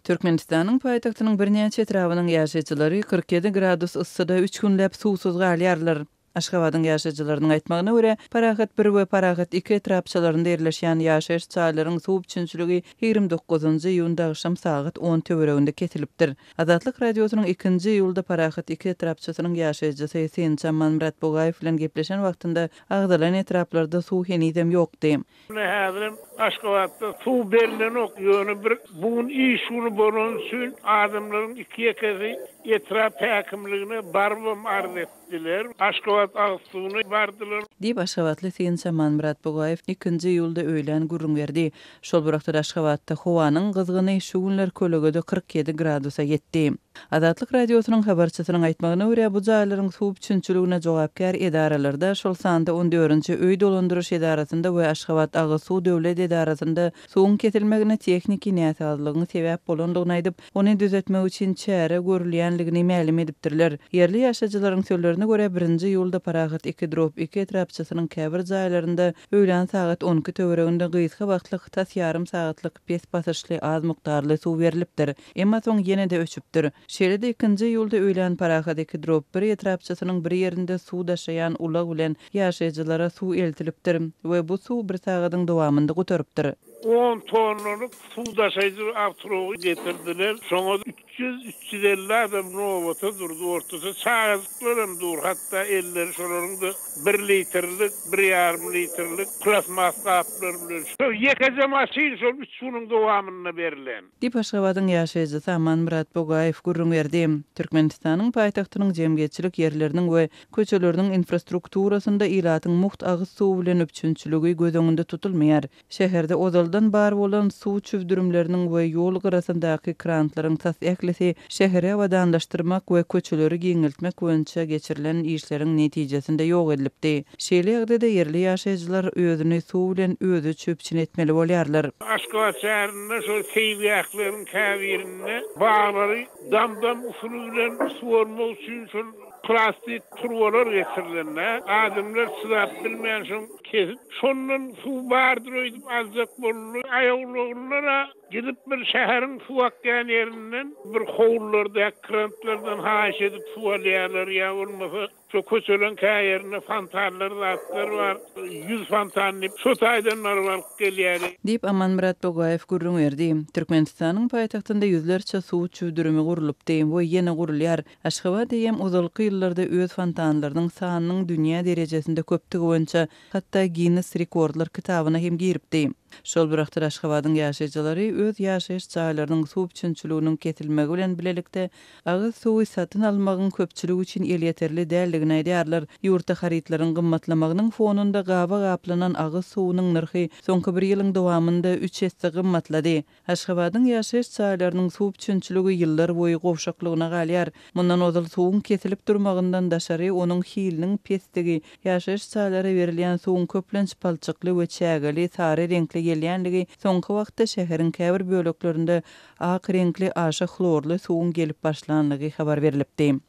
Türkmenistanyň paýtagtynyň birnäçe etrabynyň ýaşaýjylary 47 gradus yssyda üç günläp suwsuz galýarlar. Aşgabadyň ýaşaýjylarynyň aýtmagyna görä, Parahat bir we Parahat iki etrapçalarynda ýerleşýän ýaşaýyş jaýlaryň suw üpjünçiligi 29 iýunda agşam sagat on töwereginde kesilipdir. Azatlyk Radiosynyň ikinji iýulda Parahat iki etrapçasynyň ýaşaýjysy synçy Amanmyrat Bugaýew bilen gepleşen wagtynda agzalan etraplarda suw henizem ýokdy. Ine häzirem Aşgabatda suw berlenok, ýöne bir bu gün iş güni bolany üçin adamlaryň iki-ýekesi etrap häkimligine barybam arz etdiler. Aşgabat agyz suwuna bardylar. Diýip, aşgabatly synçy Amanmyrat Bugaýew ikinji iýulda öýlän gürrüň berdi. Şol bir wagtda Aşgabatda howanyň gyzgyny şu günler kölegede 47 gradusa ýetdi. Azatlyk Radiosynyň habarçysynyň aýtmagyna görä, bu jaýlaryň suw üpjünçiligine jogapkär edaralarda, şol sanda on dördünji öý dolandyryş edarasynda we Aşgabat agyz suw döwlet edarasynda suwuň kesilmegine tehniki näsazlygyň sebäp bolandygyny aýdyp, ony düzetmek üçin çäre görülýänligini mälim edipdirler. Ýerli ýaşaýjylaryň sözlerine görä, birinji iýulda Parahat iki drop iki etrapçasynyň käbir jaýlarynda öýlän sagat on iki töwereginde gysga wagtlyk, tas ýarym sagatlyk pes basyşly az mukdarly suw berlipdir. Emma soň ýene-de öçüpdir. Şeýle-de ikinji iýulda öýlän Parahat iki drop bir etrapçasynyň bir ýerinde suw daşaýan ulag bilen ýaşaýjylara suw eltilipdir we bu suw bir sagadyň dowamynda gutarypdyr. On tonnalyk suw daşaýjy awtoulagy getirdiler. Şoňa 300, 350 adam nobata durdy. Ortaça çagajyklar hem dur. Hatda elleri şolaryň-da bir litrlik, bir ýarym litrlik plastmas gaplar bilen. Şol ýekeje maşyn şol üç günüň dowamynda berlen. Diýip, Aşgabadyň ýaşaýjysy Amanmyrat Bugaýew gürrüň berdi. Türkmenistanyň paýtagtynyň jemgyýetçilik ýerleriniň we köçeleriniň infrastrukturasynda ilatyň mugt agyz suwy bilen üpjünçiligi göz öňünde tutulmaýar. Şäherde ozaldan bar bolan suw çüwdürimleriniň we ýol gyrasyndaky krantlaryň tas ählisi şäheri abadanlaşdyrmak we köçeleri giňeltmek boýunça geçirilen işleriň netijesinde ýok edilipdi. Şeýle ýagdaýda ýerli ýaşaýjylar özüni suw bilen özüçe üpjün etmeli bolýarlar. Aşgabat şäherinde şol seýilgähleriň käbirinde baglary dam-dam usuly bilen suwarmak üçin şol plastik turbalar geçirilende, adamlar çydap bilmän şoň kesip, şondan suw bardyr öýdüp aljak boldy. Aýawlaglylar-a gidip bir şäheriň suw akýan ýerinden bir howlulardaky krantlardan haýyş edip suw alýarlar ýa bolmasa Şo köçeleň kä ýerinde fontanlar zatlar bar. 100 fontan diýip, şo taýdan baryp alyp gelýädi. Diýip, Amanmyrat Bugaýew gürrüň berdi. Türkmenistanyň paýtagtynda ýüzlerçe suw çüwdürimi gurlupdy we ýene gurulýar. Aşgabat eýýäm ozalky ýyllarda öz fontanlarynyň sanynyň dünýä derejesinde köpdügi boýunça hatda Ginnes rekordlar kitabyna hem giripdi. Şol bir wagtda Aşgabadyň ýaşaýjylary öz ýaşaýyş jaýlarynyň suw üpjünçiliginiň kesilmegi bilen bilelikde Agyz suwy satyn almagyň köpçülik üçin elýeterli däldigini aýdýarlar. Ýurtda harytlaryň gymmatlamagynyň fonunda gaba gaplanan agyz suwunyň nyrhy soňky bir ýylyň dowamynda üç esse gymmatlady. Aşgabadyň ýaşaýyş jaýlarynyň suw üpjünçiligi ýyllar boýy gowşaklygyna galýar. Mundan ozal suwuň kesilip durmagyndan daşary, onuň hiliniň pesdigi, ýaşaýyş jaýlara berilýän suwuň köplenç palçykly we çägeli, sary reňkli gelýänligi soňky wagtda şäheriň käbir böleklerinde Ak reňkli aşa hlorly suwuň gelip başlanlygy habar berlipdi.